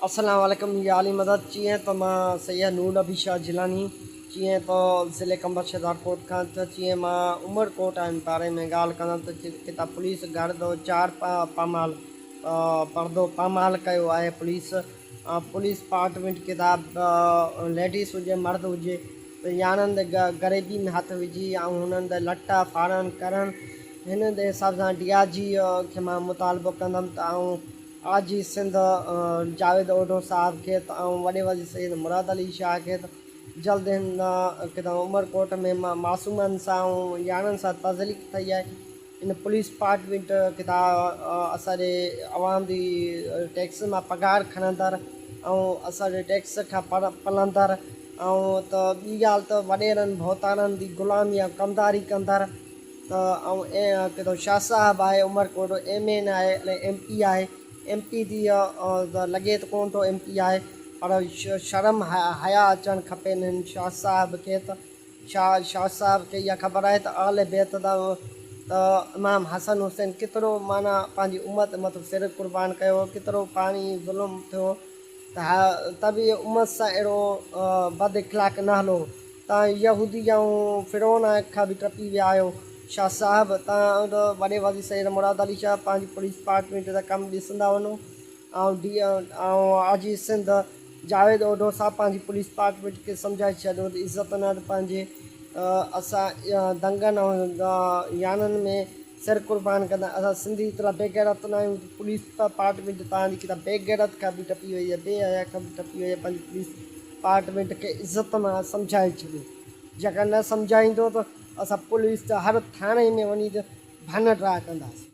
السلام عليڪم يا علي مدد چيئن ته مان سيد نور نبي شاهه جيلاني چيئن ته ضلعي قمبر شهدادڪوٽ کان ته چيئن مان عمرڪوٽ آهن باري ۾ ڳالهه ڪندم ته ڪتا پوليس گهر دو چار پامال پردو پامال ڪيو آهي پوليس پوليس پارٽمينٽ ڪتاب ليڊيز هجي مرد هجي ته ياڻن تي غريبي ۾ هٿ وجهي ۽ هنن تي لٽا ڦاڙڻ ڪرڻ هن جي حساب سان ڊي I جي کي مان مطالبو ڪندم ته آئون آء جي سنڌ جاويد اوڍو صاحب کي ته آئون وڏي وزير سيد مراد علي شاهه کي ته جلد هن ڪتاب عمرڪوٽ ۾ معصومن سان ۽ ياڻن سان تذليق ٿئي آهي ان پوليس پارٽمينٽ ڪتاب اسان جي عوام جي ٽيڪس مان پگهار کڻندڙ ۽ اسان جي ٽيڪس کان پلندڙ ۽ ته ٻي ڳالهه ته وڏيرن ڀوتارن جي غلامي ۽ ڪمداري ڪندڙ ته آئون ڪيتو شاھ صاحب آهي عمرڪوٽ ايم اين آهي الائي ايم پي آهي ايم پي ٿي لڳي ته ڪون ٿو ايم پي آهي پر شرم حيا اچڻ کپي هن شاھ صاحب کي ته شاھ شاھ صاحب کي اها خبر آهي ته اهل بيت ته ته امام حسن حسين ڪيترو معنيٰ پنهنجي امت مٿو سر قربان ڪيو ڪيترو پاڻي ظلم ٿيو ته ته به امت سان اهڙو بد اخلاق نه هلو توهان يهودي ۽ فرعون کان به ٽپي ويا آهيو. شاهه صاحب، توهان ته وڏي وزير سيد مراد علي شاهه پنهنجي پوليس ڊپارٽمينٽ جا ڪم ڏسندا وڃو ۽ ڊي I جي سنڌ جاويد اوڍو صاحب پنهنجي پوليس ڊپارٽمينٽ کي سمجهائي ڇڏيو ته عزت نه ته پنهنجي اسان دنگن ۽ يانن ۾ سر قربان ڪندا اسان سنڌي ايترا بيغيرت نه آهيون ته پوليس ڊپارٽمينٽ توهان جي ڪٿان بيغيرت کان به ٽپي وئي آهي بي حيا کان به ٽپي وئي آهي پنهنجي پوليس ڊپارٽمينٽ کي عزت مان سمجهائي ڇڏيو جيڪڏهن نه سمجهائيندو ته اسان پوليس جا هر ٿاڻي ۾ وڃي ڀڃ ڊاهه ڪنداسين.